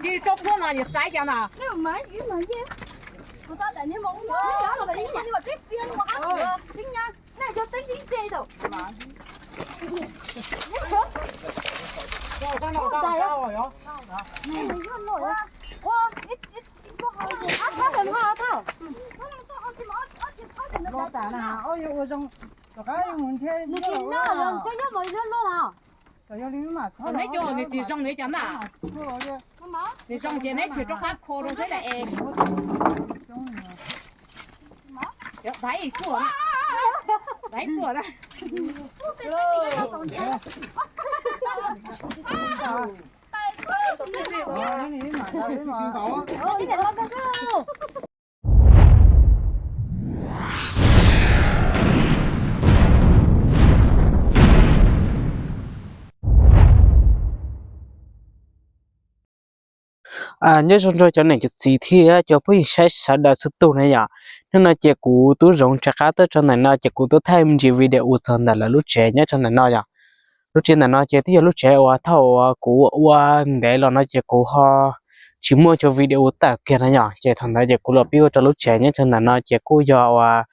Tsis tso pluab no yus txaiv cas na. Neb cov nws tsis zoo nws cov na. Nws zoo ces neb tsis rov qab kho rau xwb es. Daiv pluaj, daiv pluaj. Nyob zoo nrog cov niam cov txiv thiab cov phooj ywg saib sawv daws txhua tus na yom. Hnub no ces kuv tub Zoov rov qab tuaj txog ntawm no ces kuv tuaj thaij me ntsis video txog ntawm lawv lub tsev nyob rau ntawm no yom. Lub tsev ntawm no ces twb yog lub tsev uas thaum uas kuv ua ntev los no ces kuv ho tsis muaj cov video tawm kiag no yom, ces thaum ntawd ces kuv los pib ua rau lub tsev nyob rau ntawm no ces kuj yog uas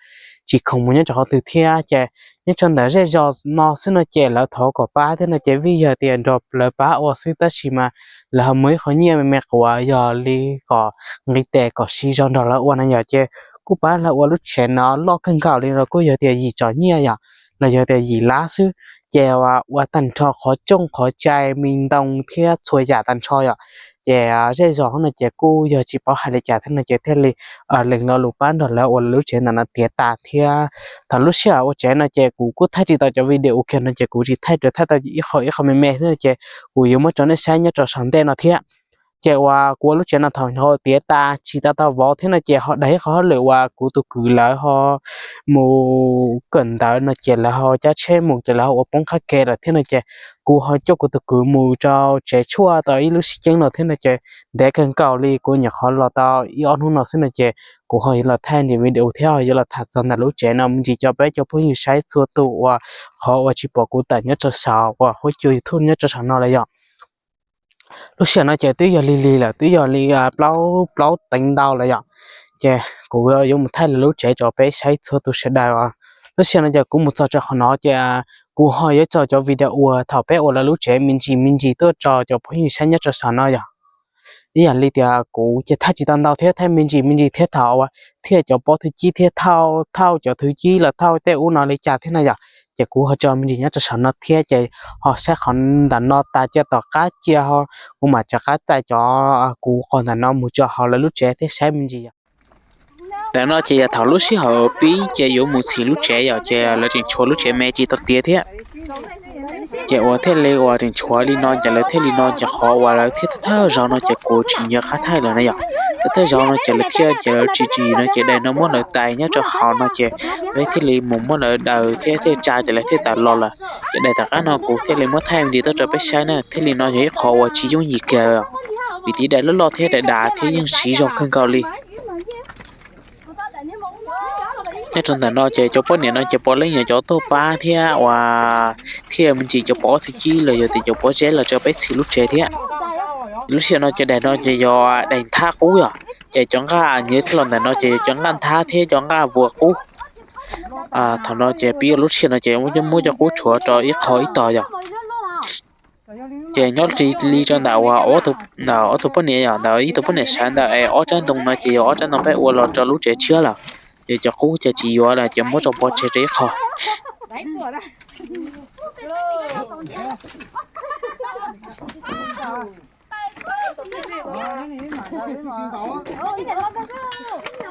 tsis khoom mus nyob rau qhov twg thiab ces nyob rau ntawm zej zos no xwb no ces lawv thov kom pab thiab no ces vim yog tias nrog lawv pab ua xwb tab sis mas lawv ho muaj ib qho nyiaj me me quav yog li kom nqi tes kom siv zog nrog lawv ua na yom, ces kuj pab lawv ua lub tsev no loj kawg nkaus li los kuj yog tias yim tsom nyiaj yom, los yog tias yim lab xwb, ces ua tag nrho qhov rooj qhov cai me ntoo thiab txhua yam tag nrho yom. Ces zej zos no ces kuj yog tsis paub hais li cas thiab no ces thiaj li lees lo lus pab nrog lawv ua lub tsev ntawm no tiav tas thiab. Thaum lub sij hawm ua tsev no ces kuv kuj thaij tsis tau cov video kiag no ces kuv tsis thaij, thaij tau ib qho ib qho me me xwb ces kuv yuav muab rau nej saib nyob rau saum ntej no thiab. Ces uas kuv ua lub tsev no thaum nrho tiav tas tsis tau tau vauv thiab no ces ho daig ib qho hauj lwm uas kuv tus kwv lawv ho mus kawm ntawv no ces lawv ho cab tsheb mus ces lawv ho ua poob qab ke lawm thiab no ces kuv ho coj kuv tus kwv mus rau tsev tshuaj tau ib lub sib ceeb no thiab no ces ntev kawg nkaus li kuv nyuam qhuav los tau ib ob hnub no xwb no ces kuv ho yuav los thaij video thiab ho yuav los tham txog ntawm lub tsev no me ntsis coj peb cov phooj ywg saib txhua tus uas qhov uas tsis pom kuv tawm nyob rau saum uas huab cua YouTube nyob rau saum no lawm yom. Lub sij hawm no ces twb yog lig lig lawm, twb yog li plaub plaub teev ntau lawm yom. Ces kuv yuav mus thaij lawv lub tsev rau peb saib txhua tus sawv daws. Lub sij hawm no ces kuv mus txog rau qhov no ces kuv ho yuav tso cov video uas thaum peb ua lawv lub tsev me ntsis me ntsis tuaj rau cov phooj ywg saib nyob rau saum no yom. Ib yam li tias kuv ces thaij tsis tau ntau thiab, thaij me ntsis me ntsis thiab thaum thiaj cov pob thwj cib thiab thauj thauj cov thwj cib los thauj tej ub no li cas thiab no yom. Ces kuv ho tso me ntsis nyob rau saum no thiab ces ho saib qhov ntawm no tas cia tom qab cia ho kuv mam rov qab txais cov kuv qhov ntawm no mus tso hauv lawv lub tsev thiab saib me ntsis yom. Ntawm no ces yog thaum lub sij hawm pib ces yuav mus txhim lub tsev yom, ces lawv tseem tshuav lub tsev me tsis tau tiav thiab. Ces uas thiaj li uas tseem tshuav li no ces lawv thiaj li no ces qhov uas lawv thiaj thawj zaug no ces kuv tsis nco qab thaij lawm na yom. Thawj thawj zaug no ces lawv thiaj ces lawv tsis tsis no ces daim no muab lawv tais nyob rau hauv no ces peb thiaj li mus muab lawv daws thiab thiaj tsa ces lawv thiaj tawm los lawm. Ces daim tom qab no kuv thiaj li muab thaij me ntsis tuaj rau peb saib na, thiaj li no yog ib qho uas tsis yooj yim kiag, vim tiv daim loj loj thiab daim dav thiab yeej siv zog kawg nkaus li. Nyob rau ntawm no ces cov poj niam no ces puav leej yog cov tuaj pab thiab uas thiaj me ntsis cov pob thwj cib los yog tias cov pob zeb los rau peb txhim lub tsev thiab. Lub sij hawm no ces daim no ces yog daim nthab qub yom, ces cov nqaj nyiav thiab los ntawm no ces yog cov nqaj nthab thiab cov nqaj vuas qub. Thaum no ces pib ua lub sij hawm no ces muab cov qub tshuav rau ib qho ib tog yom. Ces nyob li rau ntawm uas ntawm ob tug poj niam yom, ntawm ib tug poj niam sawv ntawm es ob rab ntoo no ces yog ob rab ntoo peb ua los rau lub tsev tshiab lawm. Ces cov qub ces tsis yuav lawm ces muab rau pov tseg rau ib qho.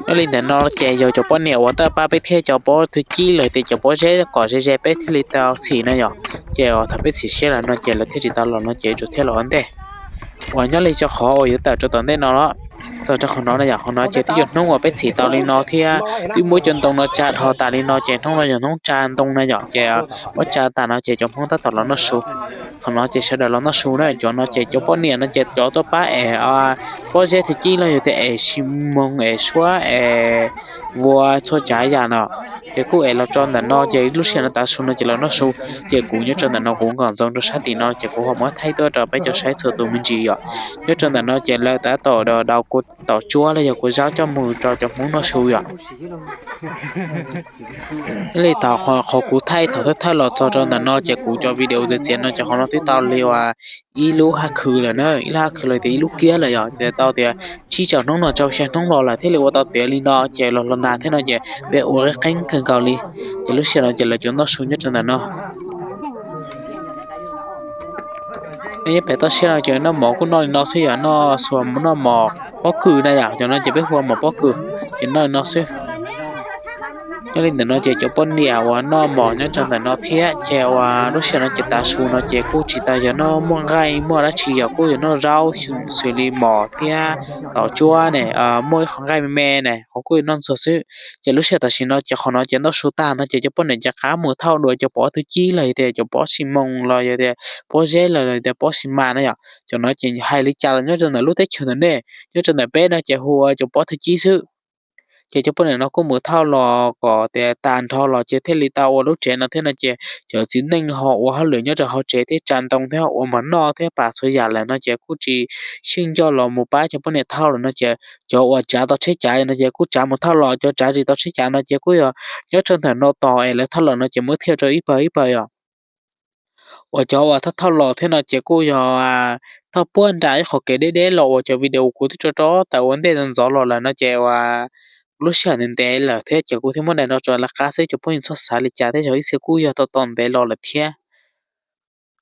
Nyob li ntawm no ces yog cov poj niam uas tuaj pab peb thiab cov pob thwj cib los tias cov pob zeb kom ze ze peb thiaj li tau txhim no yom. Ces uas thaum peb txhim siab lawm no ces lawv thiaj tsis tau los no ces yuav tsum thiaj los ua ntej. Uas nyob li cov qhov uas yuav tawm rau tom ntej no los txog rau qhov no no yom, qhov no ces twb yog hnub uas peb txhim tau li no thiab twb muab cov ntoo no tsa dhos tas li no ces hnub no yog hnub tsa ntoo na yom. Ces muab tsa tas no ces cov Hmoob tab tom los noj su. Qhov no ces sawv daws los noj su na, cov no ces cov poj niam no ces cov tuaj pab es pob zeb thwj cib los yog tias es xi moos es suab es npua txhua tsav yam no. Ces kuj es los rau ntawm no ces lub sij hawm no tav su no ces lawv noj su, ces kuv nyob rau ntawm no kuv nkam ntxoov rau sab tim no ces kuv ho muab thaij tuaj rau peb cov saib txhua tus me ntsis yom. Nyob rau ntawm no ces lawv tab tom daus kua taum tsuab los yog kua zaub coj mus rau cov Hmoob noj su yom. Thiaj li thaum qhov kuv thaij thaum thawj thawj los txog rau ntawm no ces kuv cov video txiav txiav no ces qhov no twb tau li uas ib lub haj khwv lawm na, ib lub haj khwv los tias ib lub kiab lawm yom, ces tau tias tsib rau hnub no rau xya hnub los lawm thiaj li ua tau tiav li no ces los los nag thiab no ces peb ua qeeb qeeb kawg nkaus li. Ces lub sij hawm no ces lawv cov noj su nyob rau ntawm no. Peb nyob pem toj siab no ces noj mov kuj noj li no xwb yom, noj xuas noj mov pob kws na yom, cov no ces peb hu ua mov pob kws, ces noj li no xwb. Nyob li ntawm no ces cov poj niam uas noj mov nyob rau ntawm no thiab ces uas lub sij hawm no ces tav su no ces kuj tsis tas yog noj muaj nqaij muaj dab tsi yom, kuj yog noj zaub xws li mov thiab taum tsuab ne, muaj ib qho nqaij me me ne, qhov kuj yog noj ntxuag xwb. Ces lub sij hawm tam sim no ces qhov no ces noj su tag no ces cov poj niam ces qab mus thauj dua cov pob thwj cib los yog tias cov pob xis moos los yog tias pob zeb los yog tias pob xis mas na yom, cov no ces hais li cas los nyob rau ntawm lub teb chaws ntawm nej, nyob rau ntawm peb no ces hu ua cov pob thwj cib xwb. Ces cov poj niam no kuj mus thauj los kom tias tas nrho los ces thiaj li tau ua lub tsev no thiab no ces cov txiv neej ho ua hauj lwm nyob rau hauv tsev thiab tsa ntoo thiab ua mov noj thiab pam txhua yam lawm no ces kuj tsis xyeej nco los mus pab cov poj niam thauj lawm no ces cov uas tsav tau tsheb cav no ces kuj tsav mus thauj los, cov tsav tsis tau tsheb cav no ces kuj yog nyob rau ntawm no tos es lawv thauj los no ces muab thiaj rau ib pawg ib pawg yom. Uas cov uas thauj thauj los thiab no ces kuj yog thauj puag nram ib qho kev deb deb los uas cov video kuv twb tso rau tawm ua ntej ntxov los lawm no ces uas lub sij hawm ntev ntev lawm thiab ces kuv thiaj muab daim no tso lawv qab xwb, cov phooj ywg txhob xav li cas thiab, yog ib txhia kuj yog tau tau ntev los lawm thiab.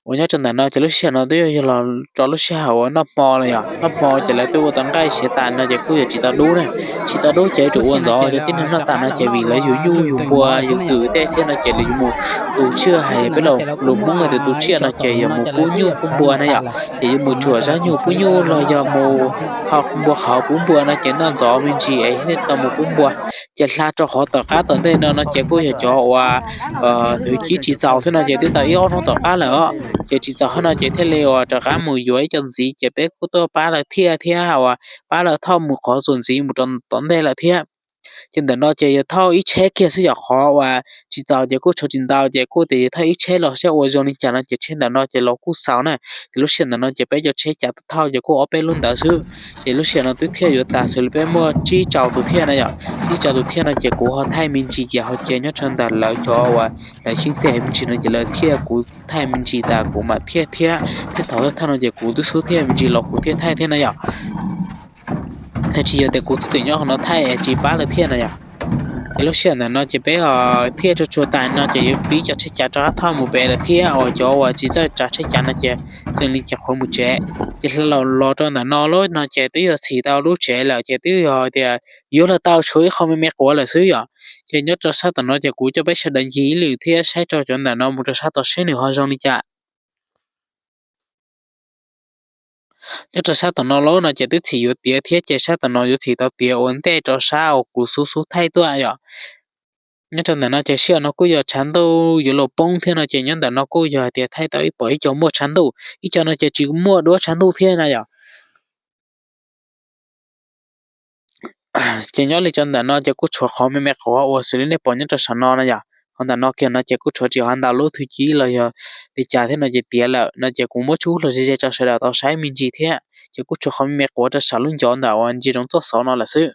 Uas nyob rau ntawm no ces lub sij hawm no twb yog los rau lub sij hawm uas noj hmo lawm yom, noj hmo ces lawv twb ua tau nqaij siav tas no ces kuj yog tsis tau dub na. Tsis tau dub ces yuav tsum ua ntxov, cov tib neeg noj tas no ces vim lawv yug nyuj yug npua yug twm tej thiab no ces lawv yuav mus tu tsiaj, hais peb los lus Hmoob hais tias tu tsiaj no ces yog mus pub nyuj pub npua na yom. Ces yuav mus tsuam zaj nyuj pub nyuj los yog mus ho npua qhauv pub npua no ces noj ntxov me ntsis es thiaj tau mus pub npua. Ces hla rau qhov tom qab tom ntej no no ces kuj yog cov uas thwv cib tsis txaus thiab no ces twb tau ib ob hnub tom qab lawm os. Ces tsis txaus thiab no ces thiaj li uas rov qab mus yuav ib co ntxiv ces peb kuj tuaj pab lawv thiaj thiab uas pab lawv thauj mus qhov txuas ntxiv mus rau tom ntej lawm thiab. Ces ntawm no ces yog thauj ib tsheb kiag xwb yom, qhov uas tsis txaus ces kuj tshuav tsis ntau ces kuj tias yog thauj ib tsheb los saib ua zoo li cas no ces tsheb ntawm no ces los kuj xaus na. Ces lub sij hawm ntawm no ces peb cov tsheb cav thauj ces kuj ob peb lub ntawd xwb. Ces lub sij hawm no twb thiaj yuav tas xws li peb muaj tsib rau tus thiaj na yom, tsib rau tus thiaj no ces kuv ho thaij me ntsis ces ho cia nyob rau ntawm lawv cov uas lawv xyeeb tiag me ntsis no ces lawv thiaj, kuv thaij me ntsis tas kuv mam thiaj thiab, thiab thaum thawj no ces kuv twb xub thiaj me ntsis los kuv thiaj thaij thiab na yom. Tsis yog tias kuv txhob txwm nyob qhov no thaij es tsis pab lawv thiaj na yom. Ces lub sij hawm ntawm no ces peb ho thiaj tsuag tsuag tas no ces yuav pib cov tsheb cav rov qab thauj mus pem lawm thiab uas cov uas tsis txawj tsav tsheb cav no ces txeem li ces qhuav mus tsev. Ces hla los los rau ntawm no lawm no ces twb yog txhim tau lub tsev lawm ces twb yog tias yuav los tau tshuav ib qho me me quav lawm xwb yom. Ces nyob rau sab tom no ces kuv coj peb sawv daws ncig ib lwm thiab saib rau cov ntawm no mus rau sab tom seb nws ho zoo li cas. Nyob rau sab tom no lawm no ces twb txhim yuav tiav thiab ces sab tom no yuav txhim tau tiav ua ntej rau sab uas kuv xub xub thaij tuaj yom. Nyob rau ntawm no ces sij hawm no kuj yog tshav ntuj yuav luag poob thiab no ces nyob ntawm no kuj yog hais tias thaij tau ib pom ib co muaj tshav ntuj, ib co no ces tsis muaj duab tshav ntuj thiab na yom. Ces nyob li rau ntawm no ces kuj tshuav qhov me me quav uas xws li nej pom nyob rau saum no na yom. Qhov ntawm no kiag no ces kuj tshuav tsis hov ntau lub thwv cib los yog li cas thiab no ces tiav lawm no ces kuv muab tsuj los ze ze rau sawv daws tau saib me ntsis thiab. Ces kuj tshuav qhov me me quav rau saum lub ncov ntawm uas ntsia zoov txoj xov no lawm xwb.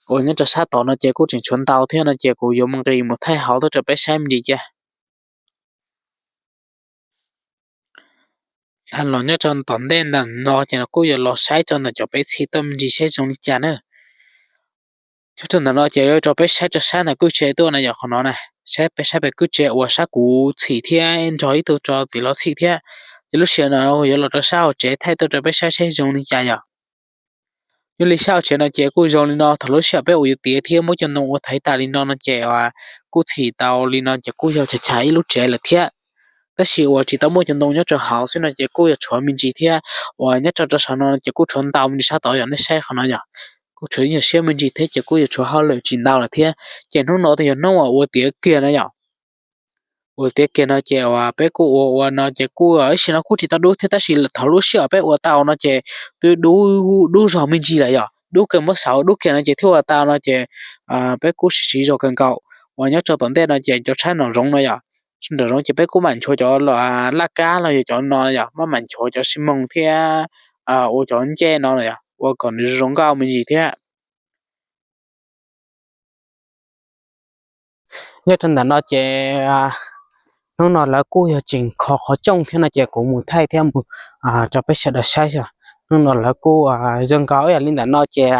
Uas nyob rau sab tod no ces kuj tseem tshuav ntau thiab no ces kuv yuav mus nqis mus thaij hauv tuaj rau peb saib me ntsis cia. Hla los nyob rau tom ntej ntawm no ces kuj yuav los saib rau ntawm cov peb txhim tuaj me ntsis saib zoo li cas na. Nyob rau ntawm no ces yuav rau peb saib rau sab ntawm kwj tse tuaj na yom, qhov no na, saib peb saib pem kwj tse uas sab kuv txhim thiab nrog ib tug rau txiv los txhim thiab. Ces lub sij hawm no yuav los rau sab hauv tsev thaij tuaj rau peb saib saib zoo li cas yom. Nyob li sab hauv tsev no ces kuj zoo li no, thaum lub sij hawm peb uas yuav tiav thiab muab cov ntoo ua thaiv tas li no no ces kuj txhim tau li no ces kuj yog chav chav ib lub tsev lawm thiab. Tab sis uas tsis tau muaj cov ntoo nyob rau hauv xwb no ces kuj yog tshuav me ntsis thiab. Uas nyob rau rau saum no ces kuj tshuav ntau me ntsis sab tod yom, nej saib qhov no yom. Kuj tshuav nyuag siab me ntsis thiab ces kuj yuav tshuav hauj lwm tsis ntau lawm thiab. Ces hnub no yog hnub uas ua tiav kiag na yom. Ua tiav kiag no ces uas peb kuj ua ua no ces kuj ib sim no kuj tsis tau dub thiab tab sis thaum lub sij hawm peb ua tau no ces twb dub zog me ntsis lawm yom. dub kiag, muab xauv dub kiag no ces thiaj ua tau no ces peb kuj siv siv zog kawg nkaus. Uas nyob rau tom ntej no ces cov tshaib nraum zoov no yom, nraum zoov ces peb kuj mam nchuav cov laj kab los yog cov no yom, maj mam nchuav cov xi moos thiab ua cov ncej no yom, ua kom nws zoo nkauj me ntsis thiab. Nyob rau ntawm no ces hnub no lawv kuj yog tseem kho qhov rooj thiab no ces kuv mus thaij thiab mus rau peb sawv daws saib xwb. Hnub no lawv kuj zoo nkaus ib yam li ntawm no ces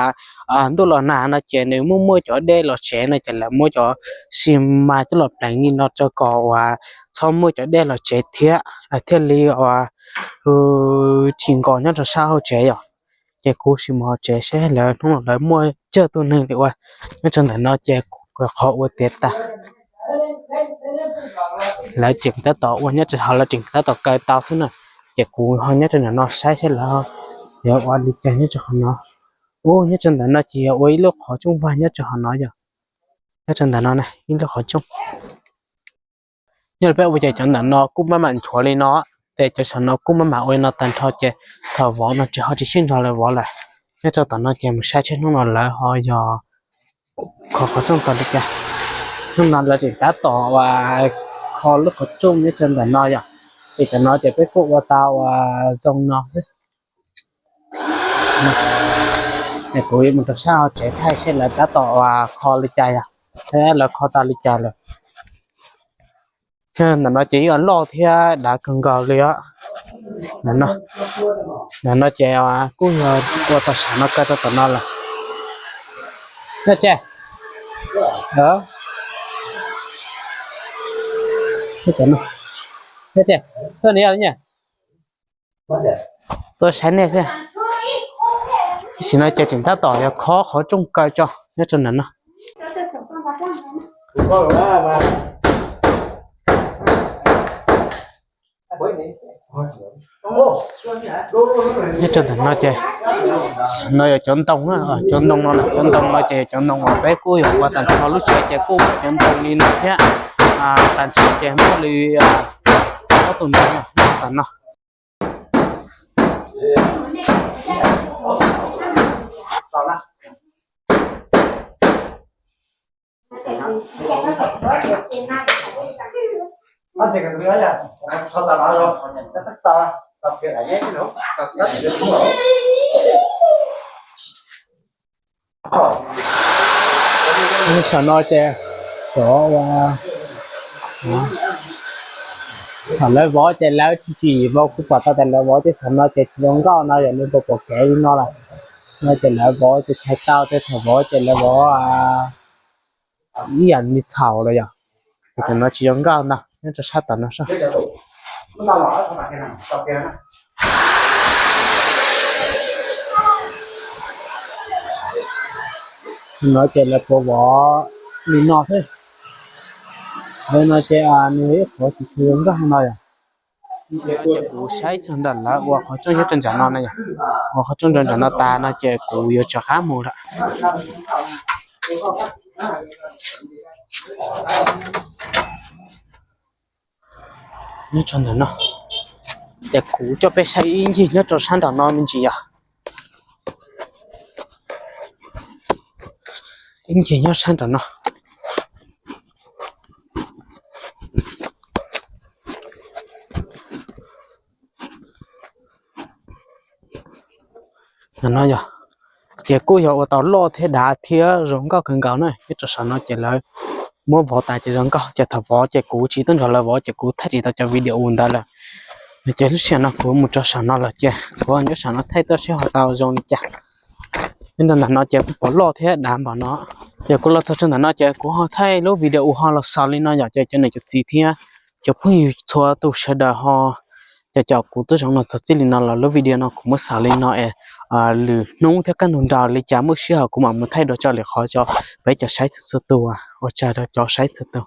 ntuj los nag no ces nws muaj muaj cov dej los tsev no ces lawv muab cov xi mas coj los pleev li no rau kom uas txhob muaj cov dej los tsev thiab, thiaj li uas tsis nkos nyob rau sab hauv tsev yom. Ces kuv sim mus hauv tsev seb lawv hnub no lawv muaj tsawg tus neeg li ua. Nyob rau ntawm no ces qhov ua tiav tas, lawv tseem tab tom ua nyob rau hauv, lawv tseem tab tom kaw tau xwb na. Ces kuv ho nyob rau ntawm no saib seb lawv yuav ua li cas nyob rau qhov no. Ub, nyob rau ntawm no ces yog ua ib lub qhov rooj vag nyob rau hauv no yom. Nyob rau ntawm no ib lub qhov rooj. Nyob li peb ua ces cov ntawm no kuj maj mam nchuav li no, ces cov saum no kuj maj mam ua li no tag nrho ces thaum vov no tsis ho tsis sib nrog lawv vov lawm. Nyob rau tom no ces mus saib seb hnub no lawv ho yog kho qhov rooj tau li cas. Hnub no lawv tseem tab tom uas kho lub qhov rooj nyob rau ntawm no yom. Ces cov no ces peb kuj ua tau uas zoo no xwb. Kuv yuav mus rau sab hauv tsev thaij seb lawv tab tom uas kho li cas yom, lawv kho tau li cas lawm. Ntawm no ces ib yam loj thiab dav kawg nkaus li os. Ntawm no ces kuj yog ua tau sam no kaw rau tom no lawm. Tuaj saib nej xwb. Tam sim no ces tseem tab tom yog khob qhov rooj kaw tso nyob rau ntawm no. Nyob rau ntawm no ces, no yog cov ntoo, cov ntoo no, cov ntoo no ces yog cov ntoo uas peb kuj yog ua tag nrho lub tsev ces kuj muaj cov ntoo li no thiab. Tag nrho ces muaj li ob tug ntoo nyob tom no. Nyob saum no ces, thaum lawv vov ces lawv tsis tsim vau, kuv pom tau tias lawv vov ces saum no ces tsis zoo nkauj no yom, nws pom pom kev li no lawm. No ces lawv vov ces txhais tau tias thaum vov ces lawv vov ib yam li txhaum los yom. Ces tam no tsis zoo nkauj ntag, nyob rau sab tom no soj. No ces lawv puas vov li no xwb. Lawv no ces nws ib qhov tsis tshua zoo nkauj no yom. Ces kuv saib txog ntawm lawv ua qhov rooj nyob rau nram no na yom. Ua qhov rooj rau nram no tas no ces kuv yuav rov qab mus lawm. Nyob rau ntawm no, ces kuv coj peb saib ib ncig nyob rau sab nram no me ntsis yom. Ib ncig nyob sab nram no. No yog, ces kuj yog ua tau loj thiab dav thiab zoo nkauj kawg nkaus na. Nyob rau saum no ces lawv muab vov tas ces zoo nkauj, ces thaum vov ces kuv tsis tuaj nrog lawv vov ces kuv thaij tsis tau cov video ntawd lawm. No ces lub sij hawm no kuv mus rau saum no lawm ces kuv nyob saum no thaij tuaj seb ho tau zoo li cas. Nyob rau ntawm no ces kuj pom loj thiab dav npaum no. Ces kuv los txog rau ntawm no ces kuv ho thaij lub video ho los xaus li no yom, ces cov niam cov txiv thiab cov phooj ywg txhua tus sawv daws ho, cov cov kuv tub zoov no txog txij li no los lub video no kuv muab xaus li no es lwm hnub thiab kaj ntug nraug li cas muaj sij hawm kuv mam mus thaij dua tso lwm qhov tso peb cov saib txhua txhua tus, ua tsaug rau cov saib txhua tus.